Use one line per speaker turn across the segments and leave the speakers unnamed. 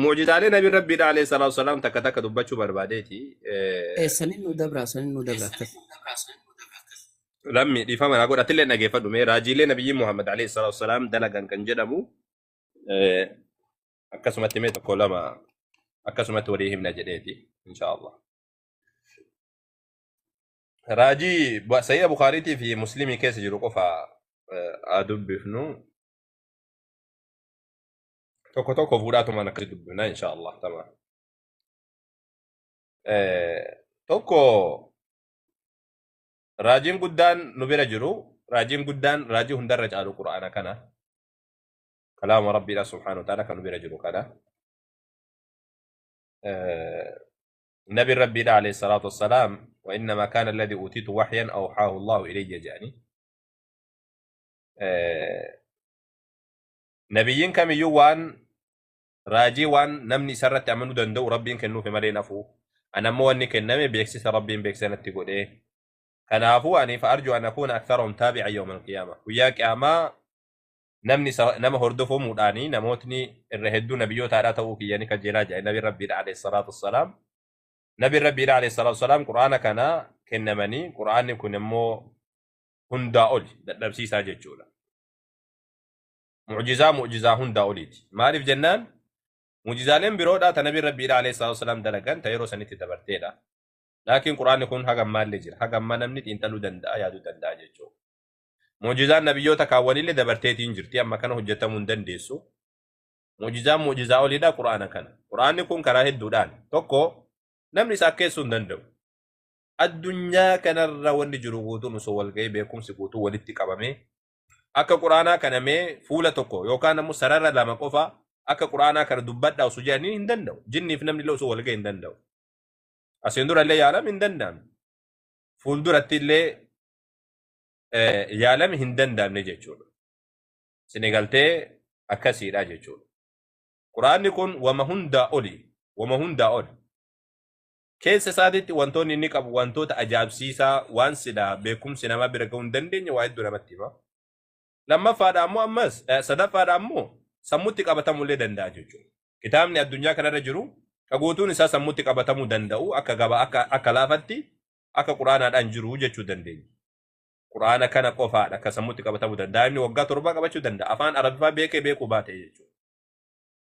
Mu'jizaalee nabi Rabbiidha alayhi salaatu wasalaam takka takka dubbachuu barbaadeeti.
Saniin nu dabra, saniin nu dabra akkas.
Lammi dhiifama naa godha, atillee dhageeffadhu. Mee raajiilee nabiyyi Muhammad alayhi salaatu wasalaam dalagan kan jedhamu akkasumatti mee tokko lama akkasumatti walii himna jedheeti inshaallah. Raajii Sahiha Bukhaariitii fi Muslimii keessa jiru qofa haa dubbifnu. Tokko tokko fuudhaatumaan akkasi dubbifna inshaallah. Tamam. Tokko raajiin guddaan nu bira jiru, raajiin guddaan raajii hundarra caalu Qur'aana kana. Kalaama Rabbiidha subhaanahu wa ta'ala kan nu bira jiru kana. Nabi Rabbiidha alayhi salaatu wassalaam wa innamaa kaana alladhi uutiitu waxyan awxaahu Allahu ilayya jedhani. Nabiyyiin kamiyyuu waan raajii waan namni isarratti amanuu danda'u Rabbiin kennuufi malee nafu. Ani ammoo wanni kenname beeksisa Rabbiin beeksisa natti godhee. Kanaafuu ani fa arju an akuuna aktharahum taabi'an yawma alqiyaama. Guyyaa qiyaamaa namni nama hordofamuudhaani namootni irra hedduu nabiyyootaadhaa ta'uu kiyya ni kajeelaa jedhe nabi Rabbiidha alayhi salaatu wassalaam. Nabi Rabbiidha alayhi salaatu wassalaam Qur'aana kana kennamanii, Qur'aanni kun immoo hundaa oli dadhabsiisaa jechuudha. Mu'jizaa mu'jizaa hundaa oliiti. Maaliif jennaan, mu'jizaaleen biroodhaa ta nabi Rabbiidha alayhi salaatu wassalaam dalagan ta yeroo sanitti dabarteedha. Laakiin Qur'aanni kun haga ammaallee jira. Haga ammaa namni xiinxaluu danda'a, yaaduu danda'a jechuudha. Mu'jizaan nabiyyoota kaawwanillee dabarteetiin jirti. Amma kana hojjetamuu hin dandeessu. Mu'jizaan mu'jizaa oliidha Qur'aana kana. Qur'aanni kun karaa hedduudhaan. Tokko, namni isa akkeessuu hin danda'u. Addunyaa kanarra wanni jiru guutuun osoo walga'ee beekumsi guutuu walitti qabamee akka Qur'aanaa kana mee fuula tokko yookaan ammoo sarara lama qofa akka Qur'aanaa kana dubbadhaa osoo jedhanii hin danda'u. Jinniif namni illee osoo walga'ee hin danda'u. Asiin dura illee yaalame hin danda'amne. Fuulduratti illee yaalame hin danda'amne jechuudha. Sinigaltee akkasiidha jechuudha. Qur'aanni kun wama hundaa oli. Wama hundaa oli. Keessa isaatiitti wantoonni inni qabu wantoota ajaa'ibsiisaa, waan silaa beekumsi namaa bira ga'uu hin dandeenye waa hedduu namatti hima. Lammaffaadha ammoo ammas sadaffaadha ammoo sammutti qabatamuu illee danda'a jechuudha. Kitaabni addunyaa kanarra jiru ka guutuun isaa sammutti qabatamuu danda'u akka gaba akka laafatti akka Qur'aanaadhaan jiru jechuu dandeenya. Qur'aana kana qofaadha akka sammutti qabatamuu danda'a. Inni waggaa 7 qabachuu danda'a. Afaan Arabiffaa beekee beekuu baate jechuudha.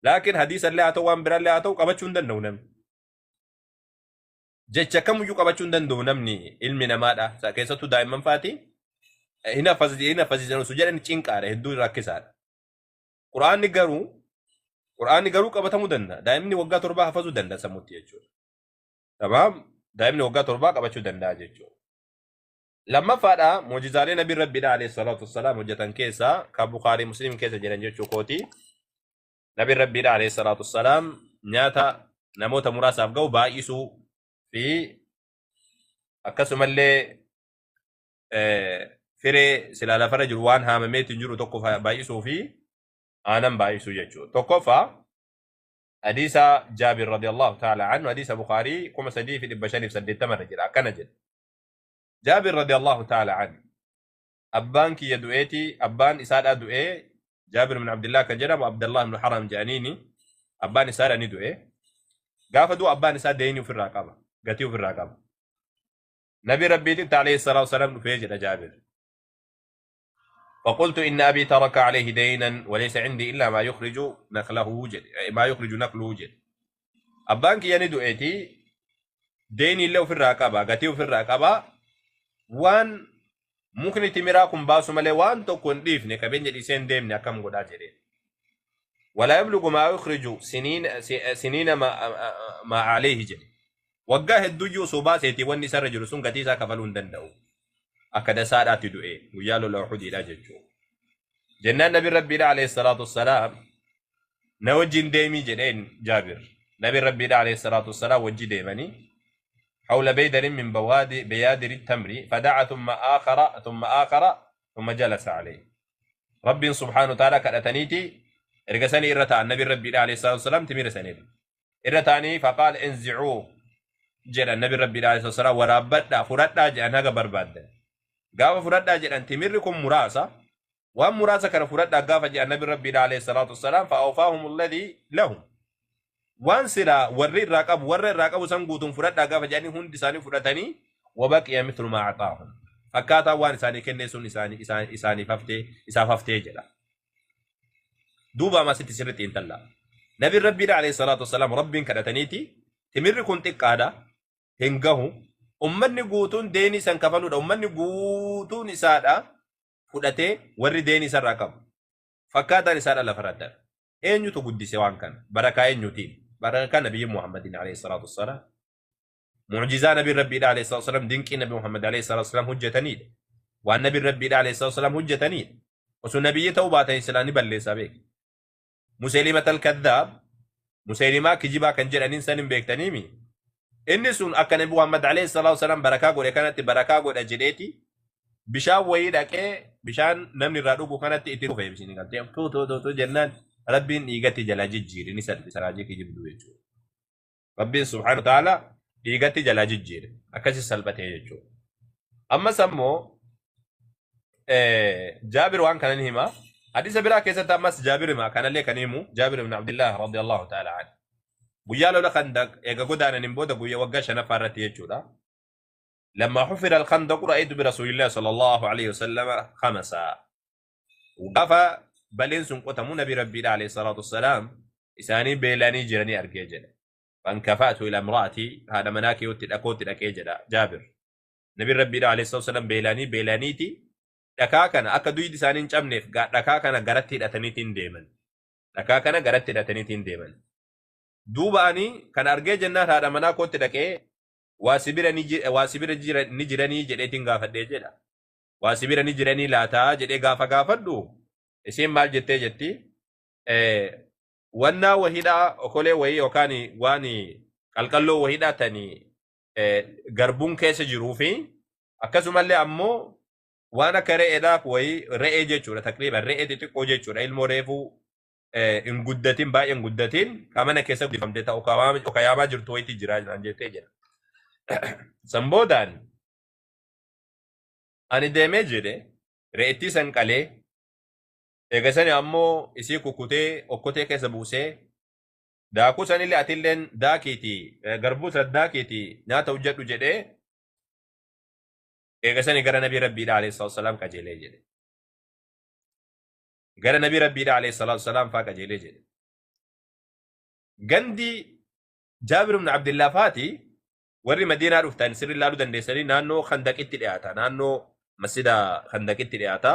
Laakiin hadiisa illee haa ta'u, waan biraallee haa ta'u, qabachuu hin danda'u namni. Jecha kamiyyuu qabachuu hin danda'u namni ilmi namaadha. Keessattuu daa'imman faati hin hafasiisan osoo jedhan cinqaadha, hedduu rakkisaadha. Qur'aanni garuu qabatamuu danda'a. Daa'imni waggaa 7 hafazuu danda'a sammuutti jechuudha. Tamaam, daa'imni waggaa 7 qabachuu danda'a jechuudha. Lammaffaadha, mu'jizaalee nabi Rabbiidha alayhi salaatu wassalaam hojjetan keessaa kan Bukaarii Muslim keessa jiran jechuu kooti. Nabi Rabbiidha alayhi salaatu wassalaam nyaata namoota muraasaaf ga'u baay'isuu fi akkasumallee firee silaa lafarra jiru waan haamameetiin jiru tokko baay'isuu fi aanan baay'isuu jechuudha. Tokkoffaa, hadiisa Jaabir radiyallahu ta'ala anhu, hadiisa Bukaarii 3580 irra jira, akkana jedha. Jaabir radiyallahu ta'ala anhu, abbaan kiyya du'eeti, abbaan isaadhaa du'ee, Jaabir bin Abdullah kan jedhamu, Abdullah ibn Haram jedhaniini, abbaan isaadha ni du'e. Gaafa du'u abbaan isaa deeyni ofirraa qaba, gatii ofirraa qaba. Nabi Rabbiitti alayhi salaatu wasalaam dhufee jedha Jaabir. فقلت إن أبي ترك عليه دينا وليس عندي إلا ما يخرج نخله جد ما يخرج نخله جد. Abbaan kiyya ni du'eeti, deeni illee ofirraa qaba, gatii ofirraa qaba, waan mukni timiraa kun baasu malee waan tokko hin dhiifne, qabeenya dhiisee hin deemne, akkam godhaa jedheen. ولا يبلغ ما يخرج سنين سنين ما عليه jedhe. Waggaa hedduuyyuu osoo baaseeti wanni isarra jiru sun gatii isaa kafaluu hin danda'u. Akka dasaadhaatti du'e guyyaa lola Uhudiidha jechuudha. Jennaan nabi Rabbiidha alayhi salaatu wassalaam na wajjin deemii jedheen Jaabir. Nabi Rabbiidha alayhi salaatu wassalaam wajji deemanii حول بيدر من بوادي بيادر التمر فدعا ثم آخر ثم آخر ثم جلس عليه. رب سبحانه وتعالى kadhataniiti erga sanii irra ta'an nabi Rabbiidha alayhi salaatu wassalaam timira saniirra. Irra ta'anii فقال انزعوا jedhan nabi Rabbiidha alayhi salaatu wassalaam, waraabbadhaa, fudhadhaa jedhan haga barbaaddan. Gaafa fudhadhaa jedhan, timirri kun muraasa, waan muraasa kana fudhadhaa gaafa jedhan nabi Rabbiidha alayhi salaatu wassalaam, فأوفاهم الذي لهم. Waan silaa warri irraa qabu warra irraa qabu san guutuun fudhadhaa gaafa jedhanii hundi isaanii fudhatanii wabaqiya mithlu maa axaahum. Akkaataa waan isaanii kenne sun isaaniif haftee isaaf haftee jedha. Duuba amasitti sirriitti intallaa. Nabi Rabbiidha alayhi salaatu wassalaam Rabbiin kadhataniiti timirri kun xiqqaadha hin gahu ummanni guutuun deenii san kafaluudha ummanni guutuun isaadha fudhatee warri deenii isarraa qabu. Fakkaataan isaadha lafarratti hafe. Eenyutu guddise waan kana? Barakaa eenyutiin? Barakaa Nabiyyi Muhammadin alayhi salaatu wassalaam. Mu'jizaa Nabi Rabbiidha alayhi salaatu wassalaam dinqii Nabi Muhammad alayhi salaatu wassalaam hojjetaniidha. Waan Nabi Rabbiidha alayhi salaatu wassalaam hojjetaniidha. Osoo nabiyyi ta'uu baatanii silaa ni balleessaa beeki. Musaylimat al-Kaddaab, Musaylimaa kijibaa kan jedhaniin san hin beektaniimi. Inni sun akka Nabi Muhammad alayhi salaatu wassalaam barakaa godhe kanatti barakaa godha jedheeti bishaan wayii dhaqee bishaan namni irraa dhugu kanatti itti tufe isin galtee tu tu tu tu jennaan Rabbiin dhiigatti jalaa jijjiire ni salphisa raajii kijibduu jechuudha. Rabbiin subhaanahu wa ta'ala dhiigatti jalaa jijjiire akkasi salphatee jechuudha. Ammas ammoo Jaabir waan kana ni hima. Hadiisa biraa keessatti ammas Jaabir hima kanallee kan himu Jaabir ibn Abdullah radiyallahu ta'ala anhu. Guyyaa lola Khandaq eega godaananiin booda guyyaa waggaa shanaffaa irratti jechuudha. Lamma hufira al-Khandaq ra'aytu bi Rasuulillah sallallahu alayhi wasallam khamasa. Gaafa baleen sun qotamu Nabi Rabbiidha alayhi salaatu wassalaam isaanii beelanii jiranii argee jedha. Fankafa'tu ila imra'ati haadha manaa kiyyootti dhakootti dhaqee jedha Jaabir. Nabi Rabbiidha alayhi salaatu wassalaam beelanii beelaniiti dhakaa kana akka duydi isaanii hin cabneef dhakaa kana garatti hidhataniitiin deeman. Dhakaa kana garatti hidhataniitiin deeman. Duuba ani kana argee jennaan haadha manaa kootti dhaqee waa si bira ni jiranii jedheetiin gaafadhee jedha. Waa si bira ni jiranii laataa jedhee gaafa gaafadhu isheen maal jettee jetti wannaa wahiidhaa okolee wayii yookaan waan qalqalloo wahiidhaa tani garbuun keessa jiruu fi akkasumallee ammoo waan akka re'eedhaa wayii re'ee jechuudha taqriiban re'ee xixiqqoo jechuudha ilmoo reefuu hin guddatin baay'ee hin guddatin ka mana keessa guddifamte ta'u kayaamaa jirtu wayiitti jira naan jettee jira. San boodaan ani deemee jedhe re'ettii san qalee eega sani ammoo isii kukkutee okkotee keessa buusee daakuu sanillee atilleen daakiiti garbuu san daakiiti nyaata hojjedhu jedhee eega sani gara Nabii Rabbiidha alayhi salaatu wasalaam qajeelee jedhe. Gara Nabii Rabbiidha alayhi salaatu wasalaam faa qajeelee jedhe. Gandi Jaabir ibn Abdillah faati warri Madiinaa dhuftan sirri ilaaluu dandeessanii naannoo Khandaqitti dhiyaata. Naannoo masjida Khandaqitti dhiyaata.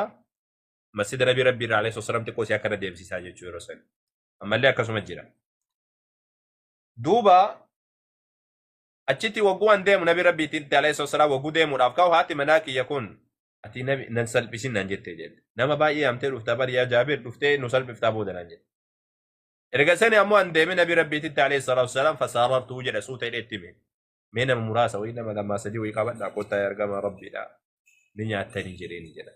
Masjida Nabii Rabbii irraa alayhi salaam xiqqoo isii akkana deemsisaa jechuu yeroo san. Ammallee akkasuma jira. Duuba achitti wagguu an deemu Nabii Rabbiitti alayhi salaam wagguu deemuudhaaf ka'u haati manaa kiyya kun ati nabi nan salphisin naan jettee jette. Nama baay'ee yaamtee dhuftaa bari yaa Jaabir dhuftee nu salphiftaa booda naan jette. Erga sani ammoo an deemee Nabii Rabbiititti alayhi salaatu wasalaam fasaarartuu jedha suuta jedhee itti hime. Mee nama muraasa wayii nama lamaa sadii wayii qabadhaa kottaa ergama Rabbiidha ni nyaattanii jedheeni jedha.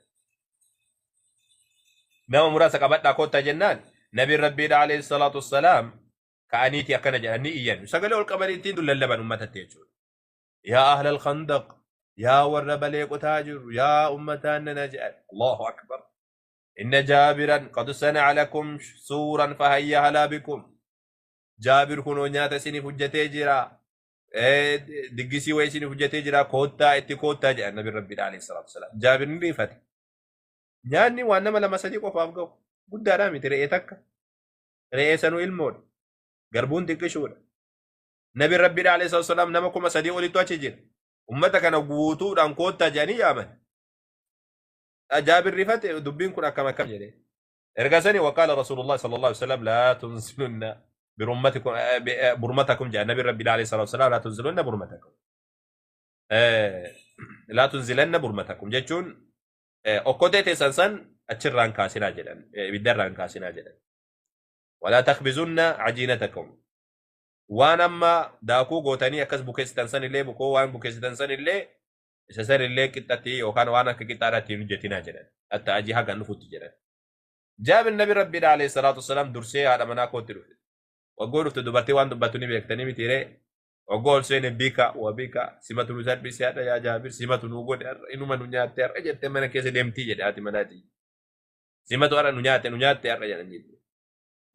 Nama muraasa qabadhaa kottaa jennaan Nabiin Rabbiidha alayhi salaatu wasalaam ka'aniiti akkana jedhan ni iyyan. Sagalee ol qabanii ittiin lallaban uummatatti jechuudha. Yaa ahlal khandaq yaa warra balee qotaa jiru yaa uummataan nana jedhan. Allahu akbar. Inna Jaabiran qad sana'a lakum suuran fahayya halaa bikum. Jaabir kunoo nyaata isiniif hojjetee jira. Diggisii wayii isiniif hojjetee jira. Koottaa itti koottaa jedhan Nabi Rabbiidha alayhi salaatu wasalaam. Jaabir ni riifate. Nyaanni waan nama lama sadii qofaaf ga'u. Guddaadhaa miti re'ee takka. Re'ee sanuu ilmoodha. Garbuun xiqqishuudha. Nabi Rabbiidha alayhi salaatu wasalaam nama 3000 olittu achi jira. Ummata kana guutuudhaan koottaa jedhanii yaaman. Jaabir rifate dubbiin kun akkam akkam jedhee. Erga sani waqaala Rasuulullah sallallahu alaihi wasallam laa tunzilunna birummatikum burmatakum jedha Nabi Rabbi alayhi salatu wasalam laa tunzilunna burmatakum. Laa tunzilanna burmatakum jechuun okkotee teessan san achirraan kaasinaa jedhan ibiddarraan kaasinaa jedhan. Walaa takbizunna ajiinatakum. Waan amma daakuu gootanii akkas bukeessitan san illee bukoo waan bukeessitan san illee isa san illee qixxatti yookaan waan akka qixxaadhaa ittiin hojjetinaa jedhan. Hatta ajii haga dhufutti jedhan. Jaabir Nabi Rabbiidha alayhi salaatu wasalaam dursee haadha manaa kootti dhufe. Waggoo dhufte dubartii waan dubbattu ni beektanii mitiiree. Waggoo ol seene bika wa bika simatu nu salphise hadha yaa Jaabir simatu nu godhe har'a inuma nu nyaatte har'a jettee mana keessa deemtii jedhe haati manaatii. Simatu har'a nu nyaatte har'a jedhan jette.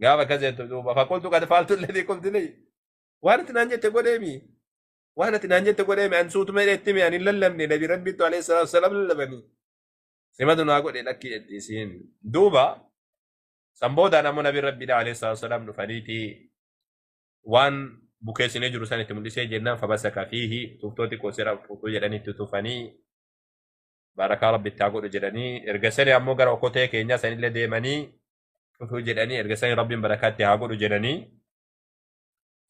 Gaafa akkas jettu duuba faqultu qad faaltu alladhii qulti lii. Waan ati naan jette godheemi. Waan ati naan jette godheemi an suutuma jedhetti mi ani hin lallabne nabi rabbiitu alayhi salaatu wasalaam lallabanii. Simatu naa godhe lakkii jetti isiin. Duuba san boodaan ammoo nabi rabbiidha alayhi salaatu wasalaam dhufaniiti waan bukeessinee jiru san itti mul'isee jennaan fabasaka fiihi tuftoo xiqqoo sira futuu jedhanii itti tufanii barakaa rabbi itti haa godhu jedhanii erga sani ammoo gara okkotee keenyaa sanillee deemanii tufuu jedhanii erga sani rabbiin barakaa itti haa godhu jedhanii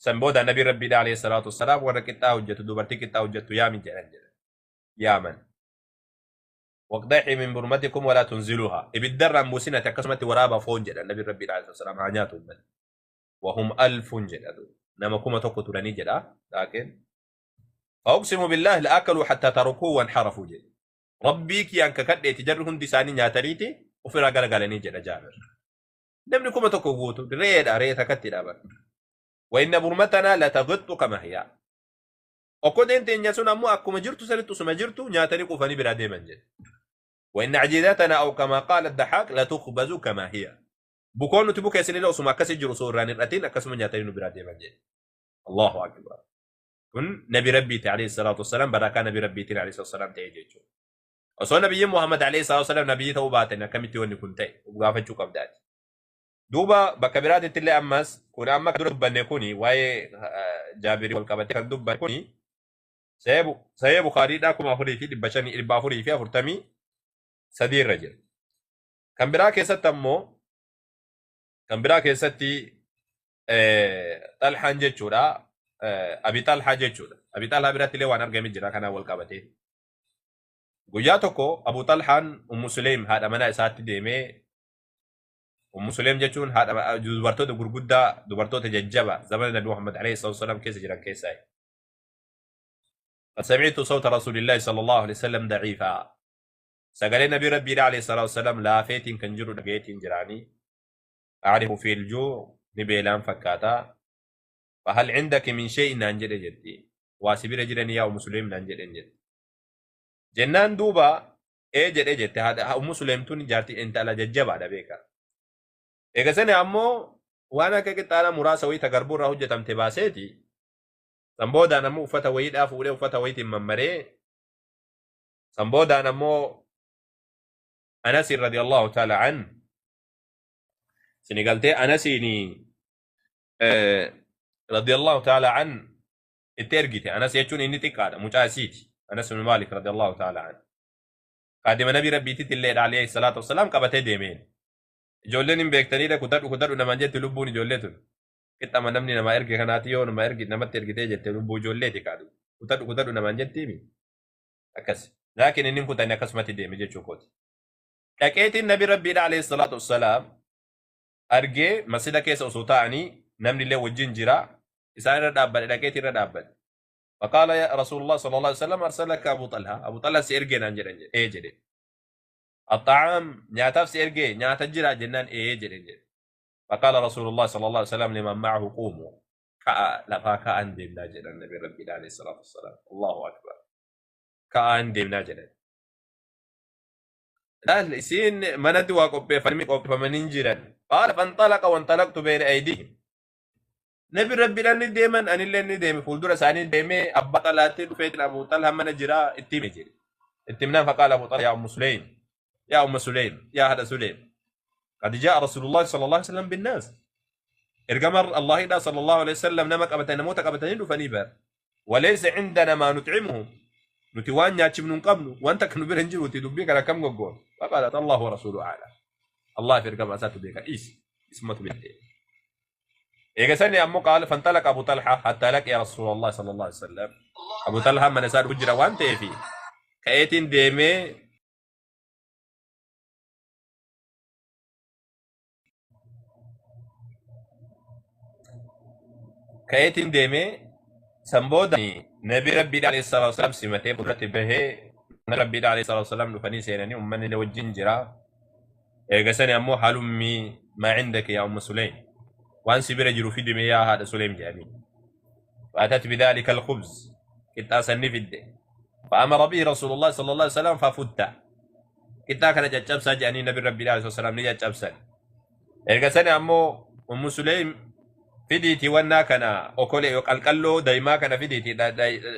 san booda nabi rabbiidha alayhi salaatu wassalaam warra qixxaa hojjetu dubartii qixxaa hojjettu yaami jedhan jedhan yaaman. Waqdaxii min burmatikum walaa tunziluhaa ibiddarraan buusinati akkasumatti waraabaa foon jedhan nabi rabbiidha alayhi salaatu wassalaam haa nyaatu uummanni. Wahum alfun jedha nama 1000 turanii jedha laakiin fa'uqsimu billaahi la'akaluu hattaa tarakuu wanharafuu jedhe rabbii kiyyaan kakadheeti jarri hundi isaanii nyaataniiti ofirraa garagalanii jedha Jaabir. Namni 1000 guutu re'eedha re'ee takkatti dhaaban. Wa inna burmatanaa latagixxu kama hiya. Okkoteen teenya sun ammoo akkuma jirtu sanitti osuma jirtu nyaatanii quufanii biraa deeman jedhe. Wa inna ajiidatanaa aw kamaa qaala dahaaq latukhbazu kamaa hiya. Bukoon nuti bukeessinillee osuma akkasii jiru osoo irraa hin hir'atin akkasuma nyaatanii nu biraa deeman jedhe. Allahu akbar. Kun nabi rabbiiti alayhi salaatu wassalaam barakaa nabi rabbiitiin alayhi salaatu wassalaam ta'e jechuudha. Osoo nabiyyiin Muhammad alayhi salaatu wassalaam nabiyyi ta'uu baatan akkamitti wanni kun ta'e of gaafachuu qabdaati. Duuba bakka biraatitti illee ammas kun amma dura dubbanne kuni waa'ee Jaabirii wal qabatee kan dubbanne kuni Sahih Bukaariidhaa 4543 irra jira. Kan biraa keessatti ammoo kan biraa keessatti Xalhaan jechuudha. Abi Xalhaa jechuudha. Abi Xalhaa biratti illee waan argame jira kanaan wal qabatee. Guyyaa tokko Abu Xalhaan Ummu Suleym haadha manaa isaatti deemee Ummu Suleym jechuun haadha dubartoota gurguddaa dubartoota jajjaba zamana Nabi Muhammad alayhi salatu wasalam keessa jiran keessaa. Fasami'tu sawta Rasuulillahi sallallahu alaihi wasallam da'iifaa. Sagalee Nabii Rabbiidha alayhi salaatu wasalam laafeetiin kan jiru dhagayeetiin jiraanii. A'rifu fil juu' ni beelaan fakkaata. Fahal indaki min shay'in naan jedhe jetti. Waa si bira jiranii yaa Ummu Suleym naan jedhen jetti. Jennaan duuba ee jedhe jette haadha Ummu Suleym tun jaartii intala jajjabaadha beeka. Eega sani ammoo waan akka qixxaana muraasa wayii ta garbuu irraa hojjetamte baaseeti. San boodaan ammoo uffata wayiidhaa fuudhee uffata wayiitiin mammaree san boodaan ammoo Anasiin radiyallahu ta'ala an sini galtee Anasiin radiyallahu ta'ala an itti ergite. Anas jechuun inni xiqqaadha mucaa isiiti. Anas ibn Maalik radiyallahu ta'ala an. Qaadima nabii rabbiititti illee alayhi salaatu wassalaam qabatee deemeen. Ijoolleen hin beektanidha kutadhu kutadhu namaan jetti lubbuun ijoollee tun. Qixxama namni namaa erge kanaati yoo nama ergi namatti ergitee jette lubbuu ijoolleeti kaadhu. Kutadhu kutadhu namaan jettiimi. Akkas. Laakiin inni hin kutanne akkasumatti deeme jechuu kooti. Dhaqeetiin nabi rabbiidha alayhi salaatu wassalaam argee masjida keessa osoo taa'anii namni illee wajjin jira isaan irra dhaabbadhe dhaqeetiin irra dhaabbadhe. Faqaala ya Rasuulullah sallallahu alaihi wasallam arsalaka Abu Talha. Abu Talha si ergee naan jedhan jedhe. Ee jedhe. Axxaam nyaataaf si ergee nyaata jira jennaan ee jedhe jedhe. Faqaala Rasuulullah sallallahu alaihi wasallam liman ma'ahu quumu. Ka'a lafaa ka'an deemnaa jedhan nabi rabbiidha alayhi salaatu wassalaam. Allahu akbar. Ka'aan deemnaa jedhan. Laal isiin manatti waa qopheeffamanii qopheeffamanii hin jiran. Qaala fanxalaqa wanxalaqtu beena aydihim. Nabi rabbiidhaan ni deeman anillee ni deeme fuuldura isaanii deemee abbaa Xalaatti dhufeetiin Abu Xalha mana jira itti hime jedhe. Itti himnaan faqaala Abu Xalha yaa Ummu Suleym yaa Umma Suleym yaa haadha Suleym. Qad jaa'a Rasuulullah sallallahu alaihi wasallam binnaas. Ergamaan Allaahidha sallallahu alaihi wasallam nama qabatan namoota qabatanii dhufanii bar. Walaysa indana maa nut'imuhum. Nuti waan nyaachifnu hin qabnu wanta akka nu bira hin jiruuti dubbii kana akkam goggoon. Faqaalat Allahu wa rasuuluhu a'lam. Allah fi ergamaa isaatu beeka dhiisi. Isumatu beeka. Eega sani ammoo qaala fantalaqa Abu Talha hatta laqiya Rasuulallah sallallahu alaihi wasallam. Abu Talha mana isaa dhufu jira waan ta'eef ka'eetiin deemee ka'eetiin deemee san booda nabi rabbiidha alayhi salaatu wasalaam simatee fuulduratti bahee nabi rabbiidha alayhi salaatu wasalaam dhufanii seenanii uummanni illee wajjin jira. Eega sani ammoo halummii maa cindaki yaa umma Suleym waan si bira jiru fidime yaa haadha Suleym jedhanii. Fa'atat bidaalika alkhubz qixxaa san ni fidde. Fa'amara bihi rasuulullah sallallahu alaihi wasallam fafutta. Qixxaa kana caccabsaa jedhanii nabi rabbiidha alayhi salaam ni caccabsan. Erga sani ammoo Ummu Suleym Fidiitii wannaa kana okolee qalqalloo daa'imaa kana fidiitii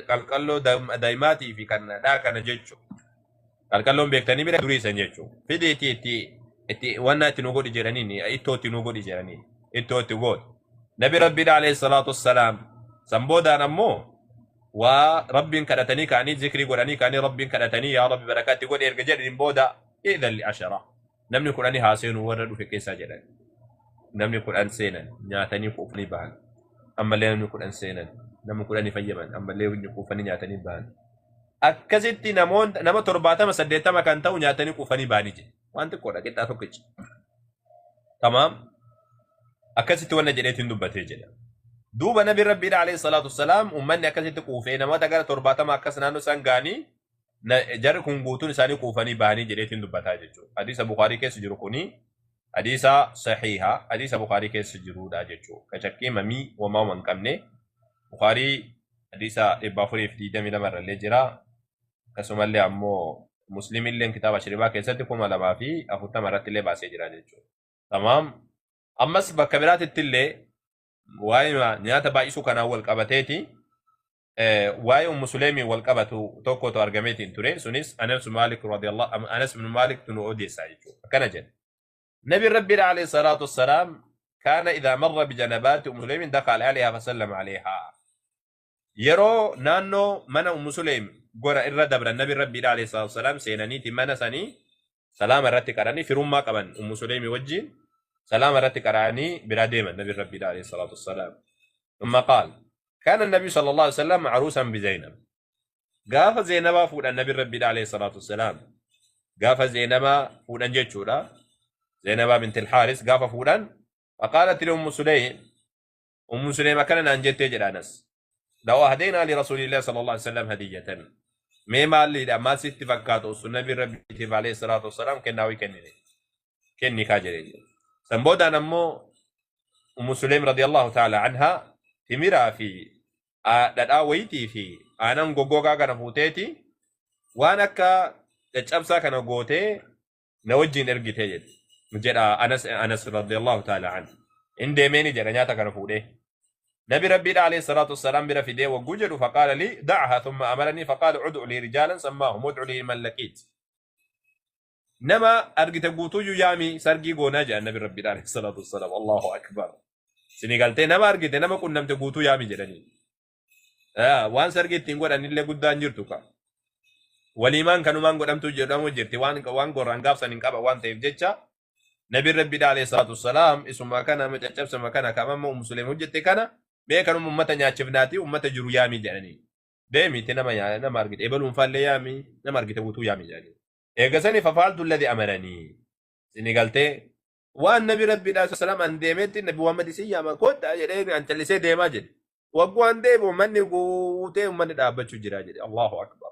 qalqalloo daa'imaatii fi kan dhaa kana jechuudha. Qalqalloon beektanii bira duriisan jechuudha. Fidiitii itti wannaa itti nu godhi jedhaniin ittoo itti nu godhi jedhaniin ittoo itti godhi. Nabi Rabbiidha alayhi salaatu wassalaam. San boodaan ammoo waa Rabbiin kadhatanii ka'anii zikrii godhanii ka'anii Rabbiin kadhatanii yaa Rabbi barakaa itti godhi erga jedhaniin booda idhan li ashara. Namni kudhanii haa seenu warra dhufe keessaa jedhan. Namni 10 seenan nyaatanii quufanii bahan. Ammallee namni 10 seenan namni 10 fayyaman ammallee quufanii nyaatanii bahan. Akkasitti namoota nama 70 80 kan ta'u nyaatanii quufanii bahanii jedhe. Waan xiqqoodha qixxaa tokkicha. Tamaam. Akkasitti wanna jedheetiin dubbatee jedha. Duuba nabi Rabbiidha alayhi salaatu wassalaam uummanni akkasitti quufee namoota gara 70 akkas naannoo isaan ga'anii jarri kun guutuun isaanii quufanii bahanii jedheetiin dubbataa jechuudha. Hadiisa Bukaarii keessa jiru kuni hadiisa sahiha hadiisa Bukaarii keessa jirudha jechuudha. Ka shakkii mamii wamaa hin qabne Bukaarii hadiisa 422 irrallee jira. Akkasumallee ammoo Muslimillee kitaaba shiribaa keessatti 2040 irratti illee baasee jira jechuudha. Tamaam. Ammas bakka biraatitti illee waa'ee nyaata baay'isuu kanaan wal qabateeti waa'ee Ummu Suleemiin wal qabatu tokkotu argameetiin ture. Sunis Anas Maalik radiyallahu Anas ibn Maalik nu odeessaa jechuudha. Akkana jedha. Nabi Rabbi alayhi salaatu wassalaam kaana idhaa marra bijanabaati Ummu Suleemiin dakhala alayhaa fasallama alayhaa. Yeroo naannoo mana Ummu Suleem gora irra dabran Nabi Rabbi alayhi salaatu wassalaam seenaniiti mana sanii salaama irratti qaranii firummaa qaban Ummu Suleemii wajjin salaama irratti qaranii bira deeman Nabi Rabbi alayhi salaatu wassalaam. Thumma qaal كان النبي صلى الله عليه وسلم عروسا بزينب. قاف زينب فود النبي ربي عليه الصلاة والسلام. قاف زينب فود جتشورا زينب بنت الحارث قاف فودا فقالت لأم سليم أم سليم كان أنجت أنس لو أهدينا لرسول الله صلى الله عليه وسلم هدية مما اللي ما ست فكاتو النبي ربي عليه الصلاة والسلام كناوي كني كاجرين سنبودا نمو أم سليم رضي الله تعالى عنها تمرا في dhadhaa wayitii fi aanan goggogaa kana fuuteeti waan akka caccabsaa kana gootee na wajjin ergitee jedhe jedha Anas radiyallahu ta'ala anhu. In deemeeni jedha nyaata kana fuudhee. Nabi Rabbiidha alayhi salaatu wassalaam bira fidee wagguu jedhu faqaala lii da'aha thumma amaranii faqaala ud'u lii rijaalan sammaahum ud'u lii man laqiit. Nama argite guutuyyuu yaami sargii goonaa jedha Nabi Rabbiidha alayhi salaatu wassalaam. Allahu akbar. Sini galtee nama argite nama qunnamte guutuu yaami jedhanii. Waan sargii ittiin godhan illee guddaan jirtu ka. Waliimaan kanumaan godhamtu jedhamu jirti waan gorraan gaafsan hin qaba waan ta'eef jecha Nabi Rabbiidha alayhi salaatu wassalaam isuma kana caccabsama kana kamamma Ummu Suleem hojjette kana mee kanuma uummata nyaachifnaati uummata jiru yaami jedhanii. Deemite nama argite ebaluun faallee yaami nama argite guutuu yaami jedhanii. Eegasanii fafaaltu alladhi amaranii. Sini galtee waan Nabi Rabbiidha alayhi salaam an deemetti Nabi Muhammad isin yaama kottaa jedhee an callisee deemaa jedhe. Waggaan deemu manni guutee uummanni dhaabbachuu jira jedhe. Allahu akbar.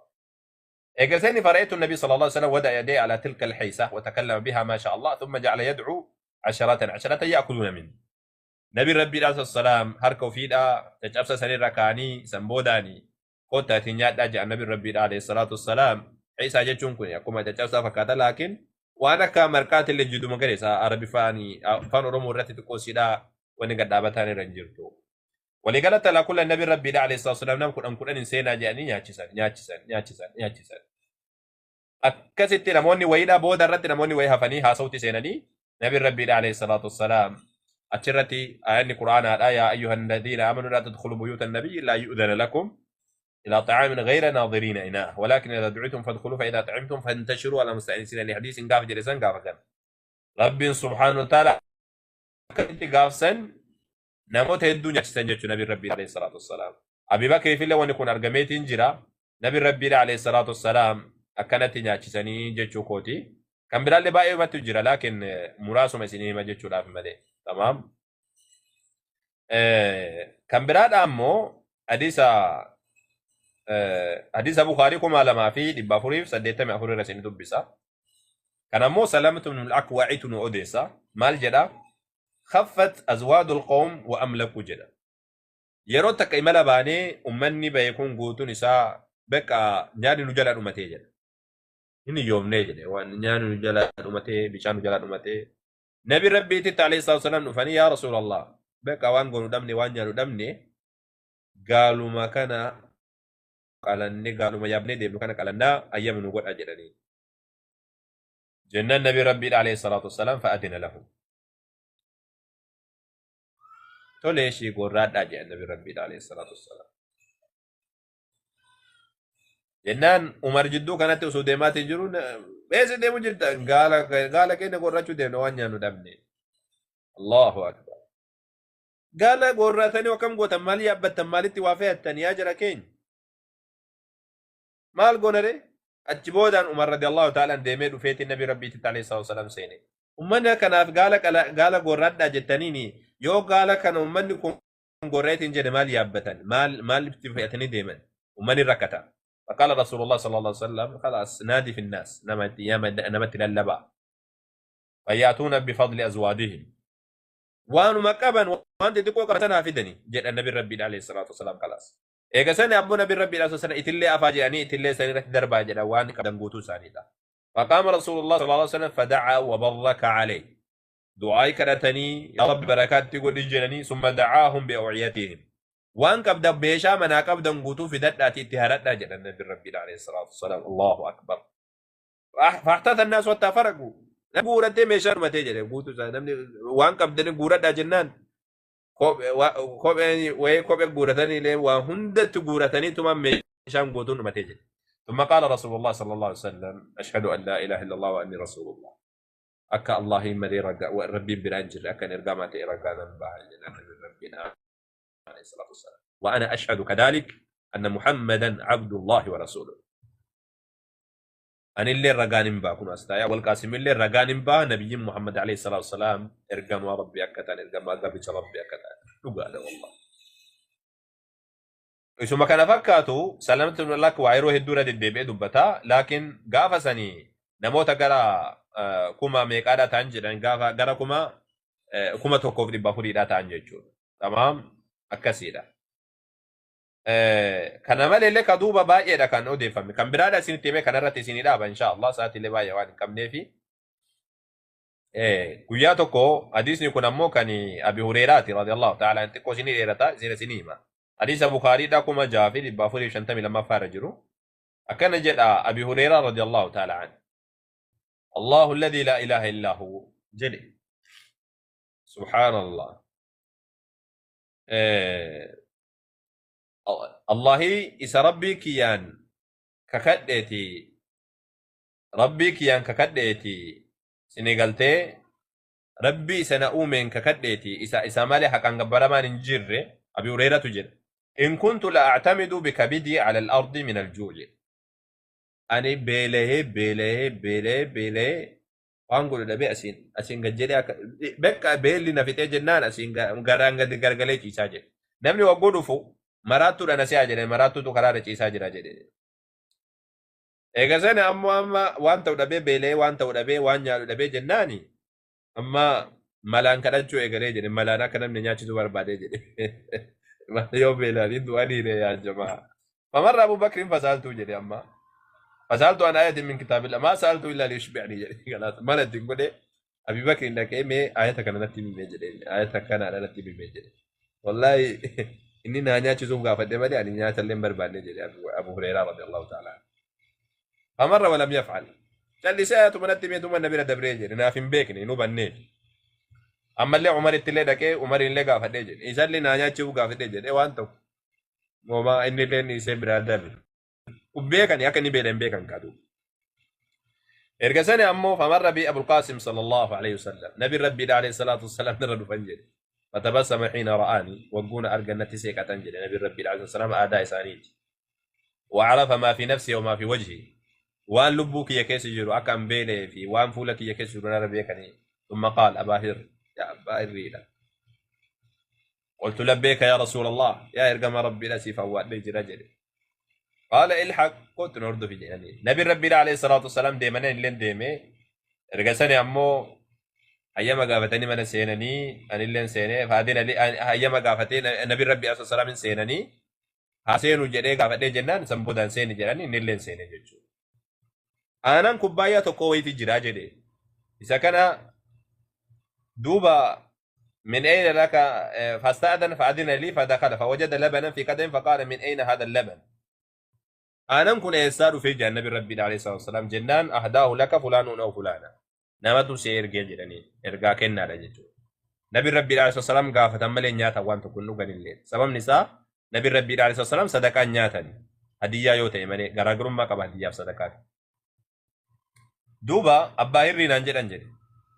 Eegasanii fara'aytu النبي صلى الله عليه وسلم وضع يديه على تلك الحيسة وتكلم بها ما شاء الله ثم جعل يدعو عشرة عشرة يأكلون منه. نبي ربي عليه السلام harka ofiidhaa caccabsa sanirra kaanii sanboodaanii kottaatiin nyaadhaa jedha Nabi Rabbi alayhi salaatu wassalaam. Xiisaa jechuun kun akkuma caccabsaa fakkaata laakiin waan akka marqaatillee jidduma galeessa Arabifaanii afaan Oromoo irratti xiqqoo siidhaa wanni gad dhaabataan irra hin jirtu. Waliigalatti alaa kulla Nabi Rabbi alayhi salaatu wassalaam nam 10 10 hin seenaa jedhanii nyaachisan nyaachisan nyaachisan nyaachisan. Akkasitti namoonni wayiidhaa booda irratti namoonni wayii hafanii haasawutti seenanii Nabi Rabbi alayhi salaatu wassalaam achirratti aayanni Qur'aanaadha yaa ayyuhan ladhiina aamanu laa tadkhulu buyuuta nabiyyi laa yu'dhana lakum إلى طعام غير ناظرين إناه ولكن إذا دعيتم فادخلوا فإذا طعمتم فانتشروا على مستأنسين لحديث قاف جلسان قاف كان رب سبحانه وتعالى كنت قافسا نموت الدنيا سنجت نبي ربي عليه الصلاة والسلام. أبي بكر في الله ونكون أرقميت إنجرا نبي ربي عليه الصلاة والسلام أكنت نياتشسني جتشو كوتي كان بلال باقي ما تجرا لكن مراسم سنين ما جتشو لا في مدي تمام. كان بلال أمو حديث بخاري كما لما في 484 رسين دبسا كان مو سلامة من الأكوع أوديسا مال جدا خفت أزواد القوم وأملكوا جدا yeroo takka imala baanee uummanni bahe kun guutuun isaa bakka nyaanni nu jalaa dhumatee jedha. Inni yoomnee jedhe waan nyaanni nu jalaa dhumatee bishaan nu jalaa dhumatee. Nabi Rabbiitti alayhi salaatu wasalaam dhufanii yaa Rasuulallah Bakka waan goonu dhabne waan nyaannu dhabne gaaluma kana qalannee gaaluma yaabnee deemnu kana qalannaa ayyama nu godha jedhanii. Jennaan nabi rabbiidha alayhi salaatu wassalaam fa'adina lahum. Tole ishii gorraadhaa jedhan nabi rabbiidha alayhi salaatu wassalaam. Jennaan Umar jidduu kanatti osoo deemaatii jiru eessa deemu jirta gaala keenya gorrachuu deemna waan nyaannu dhabne. Allahu akbar. Gaala gorratanii akkam gootan maal yaabbattan maalitti waa fe'attan yaa jara keenya. Maal goonare achi boodaan Umar radiyallahu ta'ala deemee dhufeetti nabi rabbiitti alayhi salaatu wassalaam seene. Ummanni kanaaf gaala gorradhaa jettaniini yoo gaala kana ummanni kun gorreetiin jedhe maal yaabbatan maal itti fe'atanii deeman ummanni rakkata. فقال رسول الله صلى الله عليه وسلم خلاص نادي في الناس نمت للبا فياتون بفضل ازواجهم وان مكبا وانت تقول قرتنا في دني جاء النبي ربي عليه الصلاه والسلام خلاص ايغا سنه ابو نبي ربي عليه الصلاه والسلام اتلي افاجئني اتلي سنه دربا جدا وان قدم غوتو سانيدا فقام رسول الله صلى الله عليه وسلم فدعا وبرك عليه دعاء كرتني يا رب بركات تقول جنني ثم دعاهم باوعيتهم وان قبض بيشا منا قبض غوتو في دداتي اتهردها جدا النبي ربي عليه الصلاه والسلام الله اكبر فاحتث الناس وتفرقوا غورتي ميشا متي جده غوتو سانمني وان قبض غوردا جنان kopheen wayii kophee guuratanii illee waa hundatti guuratanii tuma meeshaan guutuun dhumatee jira. ثم قال رسول الله صلى الله عليه وسلم أشهد أن لا إله إلا الله وأني رسول الله. أكا الله ملي رجاء وربي برانجر أكا نرجع رجاء ربنا عليه الصلاة والسلام. وأنا أشهد كذلك أن محمدا عبد الله ورسوله. أنا اللي رجاني باكون أستايا والقاسم اللي رجاني با نبي محمد عليه الصلاة والسلام إرجام ربي أكتان إرجام ربي ربي أكتان لقى والله. ثم كان فكاتو سلمت لك وعيروه الدورة الدبي دبتا لكن قافة سني نموت قرا كما ميقادا تانجر قافة قرا كما كما توقف دي بافوري دا تانجر تمام أكسيدا. Kana malee ka duuba baay'eedha kan odeeffame. Kan biraadha isinitti himee kanarratti isinii dhaaba insha Allah sa'aatii baay'ee waan hin qabneefi. Guyyaa tokko hadiisni kun ammoo kan Abi Hureeraati radiyallahu ta'ala an xiqqoo isinii dheerata isinii hima. Hadiisa Bukaariidha 6452 irra jiru. Akkana jedha Abi Hureeraa radiyallahu ta'ala an. Allahu alladhi laa ilaaha illaa hu jedhe. Subhaanallah. Allahi isa rabbii kiyyaan kakadheeti rabbii kiyyaan kakadheeti sini galtee rabbii isa na uumeen kakadheeti isa malee haqaan gabbaramaan hin jirre Abi Hureeratu jedha. In kuntu la a'tamidu bikabidii ala al-ardi min al-juu'i. Ani beelahee beelahee beelahee beelahee waan godhu dhabee asiin gad jedhee akka bakka beelli na fixee jennaan asiin garaan gadi gargalee ciisaa jedhe. Namni wagguu dhufu maraattuudha na si'a jedhe maraattuutu karaarra ciisaa jira jedhe. Egaa sana ammoo amma waan ta'u dhabee beela'ee waan ta'u dhabee waan nyaadhu dhabee jennaani amma malaan kadhachuu eegalee jedhe malaan akka namni nyaachisu barbaadee jedhe. Yoo beela'anii du'anii yaa jamaa. Famarra Abu Bakriin fasaaltuu jedhe amma. Fasaaltuu an ayatin min kitaabillah maa saaltuu illaa liyushbi'anii jedhe. Kanaaf mala ittiin godhe Abi Bakriin dhaqee mee ayata kana natti himee jedhe ayata kana natti himee jedhe. Wallaahi inni naa nyaachisuuf gaafadhe malee ani nyaata illee hin barbaanne jedhe Abu Hureeraa radiyallahu ta'ala. Famarra walam yaf'al. Callisee ayatuma natti himee na bira dabree jedhe naaf hin beekne hin hubanneef. Ammallee Umaritti illee dhaqee Umarin illee gaafadhe jedhe isallee naa nyaachisuuf gaafadhe jedhe waan ta'u. Moomaa inni illee inni isee biraa dabre. Beekani akka inni beela hin beekan kaadu. Erga sani ammoo famarra bi Abul Qaasim sallallahu alayhi wasallam. Nabi Rabbiidha alayhi salaatu wassalaam irra dhufan jedhe. فتبسم حين رآني وقونا أرجنتي سيكة جل نبي ربي عليه السلام أداء سانيت وعرف ما في نفسي وما في وجهي وان لبوك يا كيس جرو أكم بيلي في وان فولك يا كيس جرو نربي كني ثم قال أبا هر يا أبا هريلا قلت لبيك يا رسول الله يا إرقم ربي لا سيف أواد بيت رجل قال الحق قلت نرد في جناني نبي ربي عليه الصلاة والسلام ديمنا لين ديمي رجسني أمو أيام قافتني من سينني أنا اللي سيني فهذين اللي أيام قافتني النبي ربي عليه الصلاة والسلام سينني حسين وجري قافتني جنان سنبودان سيني جناني نلين سيني جوجو أنا كوبايا تقوي تجرا جري إذا كان دوبا من أين لك؟ فاستأذن فأذن لي فدخل فوجد لبنا في قدم فقال من أين هذا اللبن؟ Aanan kun eessaa dhufee jedhan nabi rabbiin alayhi salaatu wasalaam jennaan ahdaahu laka fulaanun aw fulaana. Namatu si ergee jedhanii ergaa kennaadha jechuudha. Nabi rabbiin alayhi salaatu wasalaam gaafatan malee nyaatan waan tokko hin dhugan illee. Sababni isaa nabi rabbiin alayhi salaatu wasalaam sadaqaan nyaatan hadiyyaa yoo ta'e malee garaagarummaa qaba hadiyyaaf sadaqaan. Duuba abbaa hirrii naan jedhan jedhe.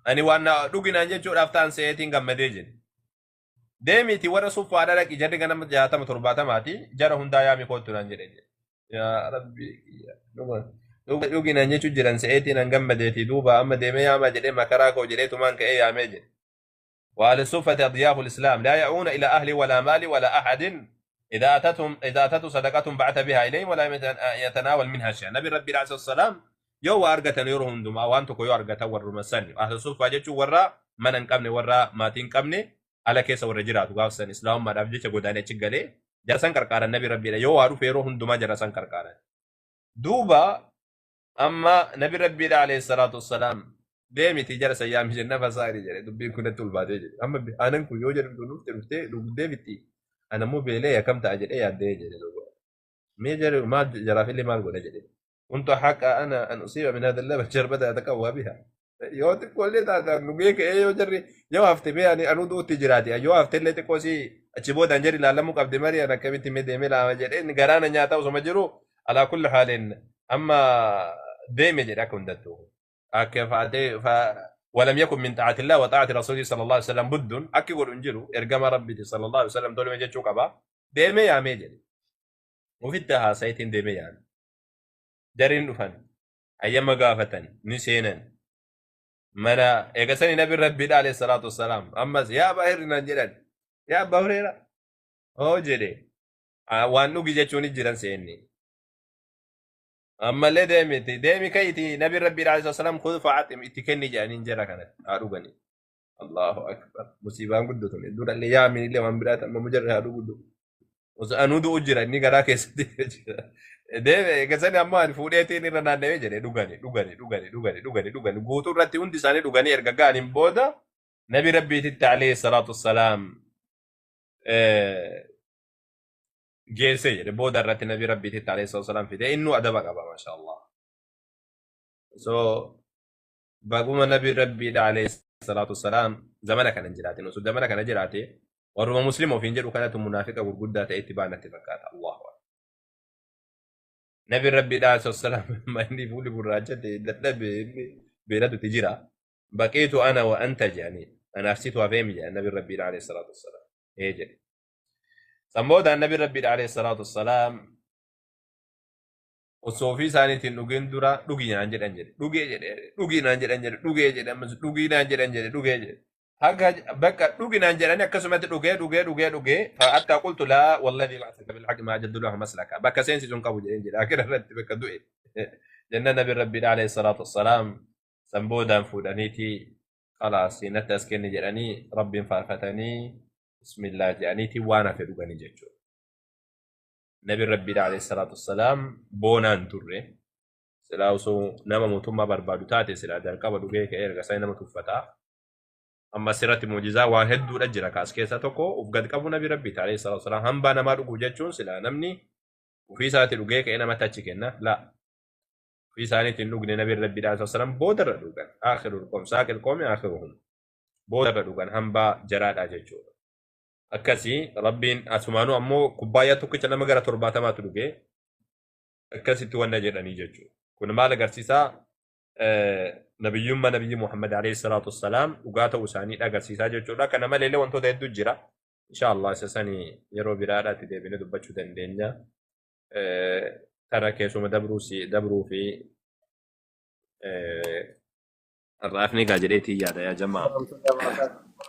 Ani waan na dhugi naan jechuudhaaf ta'an se'eetiin gammadee jedhe. Deemiiti warra suffaadha dhaqi jarri ganama 60 70maati jara hundaa yaami koottu naan jedhe jedhe. Yaa Rabbi dhugi naan jechuu jiran se'eetiin an gammadeeti duuba amma deemee yaamaa jedhee makaraa koo jedhee tumaan ka'ee yaamee jedhe. وأهل الصفة أضياف الإسلام لا يعون إلى أهل ولا مال ولا أحد إذا أتته صدقة بعث بها إليهم ولا يتناول منها شيئا. نبي ربي عليه الصلاة والسلام yoo waa argatan yeroo hundumaa waan tokko yoo argatan warruma sani ahla suffaa jechuun warra mana hin qabne warra maatii hin qabne ala keessa warra jiraatu gaaf san islaamummaadhaaf jecha godaanee achi galee jara san qarqaaran nabi rabbiidha yoo waa dhufe yeroo hundumaa jara san qarqaaran. Duuba amma nabi rabbiidha alayhi salaatu wassalaam deemiti jara san yaami jenna fasaari jedhe dubbiin kun natti ulfaatee jedhe amma aanan kun yoo jedhamtu dhufte dhuftee dhugdee bitti ana immoo beelee akkam ta'a jedhee yaaddee jedhe duuba. Mee jedhe maal jaraaf illee maal godha jedhe. كنت حق انا ان اصيب من هذا اللبن شربة اتقوى بها. Yoo xiqqoollee taatan dhugee ka'ee yoo jarri yoo hafte mee ani anuu du'utti jiraate yoo hafte illee xiqqoo si achi boodaan jarri laalamuu qabdi marii ani akkamitti mee deemee laama jedhee garaana nyaataa osuma jiru alaa kulli haalin amma deeme jedhe akka hundattuu akka fa'atee ولم يكن من طاعة الله وطاعة رسوله صلى الله عليه وسلم بد أكي قول انجلو إرقام ربي صلى الله عليه وسلم تولي من جتشو قبا ديمي يا ميجل وفي التها سيتين ديمي يعني jarriin dhufan ayyama gaafatan ni seenan mana eegasanii nabi rabbiidha alayhi salaatu wassalaam ammas yaa abbaa hirrinaan jedhan yaa abbaa hureera hoo jedhe waan dhugi jechuun jiran seenni ammallee deemiti deemi ka'iti nabi rabbiidha alayhi salaatu wassalaam khudh fa'atim itti kenni jedhaniin jara kanatti haa dhugani Allahu akbar musiibaan guddotun durallee yaamin illee waan biraa amma mujarra haa dhugu osoo anuu du'u jira inni garaa keessatti jira. Deeme eegasanii ammoo ani fuudheetiin irra naanna'ee jedhe dhugani dhugani dhugani dhugani dhugani dhugani guutuu irratti hundi isaanii dhuganii erga ga'aniin booda nabi rabbiititti alayhi salaatu wassalaam geesse jedhe booda irratti nabi rabbiititti alayhi salaatu wassalaam fide innuu adaba qaba maasha Allah. So baguma nabi rabbiidha alayhi salaatu wassalaam zamana kana hin jiraatin osoo zamana kana jiraate warruma muslima ofiin jedhu kanatu munaafiqa gurguddaa ta'e itti ba'an natti fakkaata. Allahu akbar. Nabi rabbiidha alayhi salaatu wassalaam inni fuulli gurraacha ta'e dadhabe inni beelatu itti jira. Baqiitu ana wa anta jedhanii anaaf situ hafeemi jedhan nabi rabbiidha alayhi salaatu wassalaam. Ee jedhe. San boodaan nabi rabbiidha alayhi salaatu wassalaam osoo ofii isaaniitiin dhugin dura dhugi naan jedhan jedhe dhugee jedhe dhugi naan jedhan jedhe dhugee jedhe ammas dhugi naan jedhan jedhe dhugee jedhe haga bakka dhugi naan jedhani akkasumatti dhugee dhugee dhugee dhugee hatta qultu laa walladhi ba'athaka bil haqqi maa ajaddu lahu maslaka bakka seensisuun qabu jedheen jedhe akira irratti bakka du'e jenna nabi rabbiidha alayhi salaatu wassalaam san boodaan fuudhaniiti khalaas natti as kenni jedhanii rabbiin faarfatanii bismillah jedhaniiti waan hafe dhuganii jechuudha. Nabi rabbiidha alayhi salaatu wassalaam boonaan turre silaa osoo nama mootummaa barbaadu taate silaa jalqaba dhugee ka'ee erga isaa nama tuffataa. Amma asirratti muujizaa waan hedduudha jira kaas keessaa tokko of gad qabu nabi rabbiiti alayhi salaatu wassalaam hambaa namaa dhuguu jechuun silaa namni ofii isaati dhugee ka'ee namatti achi kenna la ofii isaaniitiin hin dhugne nabi rabbiidha alayhi salaatu wassalaam boodarra dhugan aakhirul qawm saaqil qawmi aakhiruhum boodarra dhugan hambaa jaraadha jechuudha. Akkasii rabbiin asumaanuu ammoo kubbaayyaa tokkicha nama gara 70tu dhugee akkasitti wanna jedhanii jechuudha. Kun maal agarsiisaa? Nabiyyummaa nabiyyi Muhammad alayhi salaatu wassalaam dhugaa ta'uu isaanii agarsiisaa jechuudha. Kana malee illee wantoota hedduu jira. Insha Allah isa sanii yeroo biraadhaatti deebinee dubbachuu dandeenya. Tara keessuma dabruu fi har'aaf ni gaa jedheetii yaada yaa jamaa.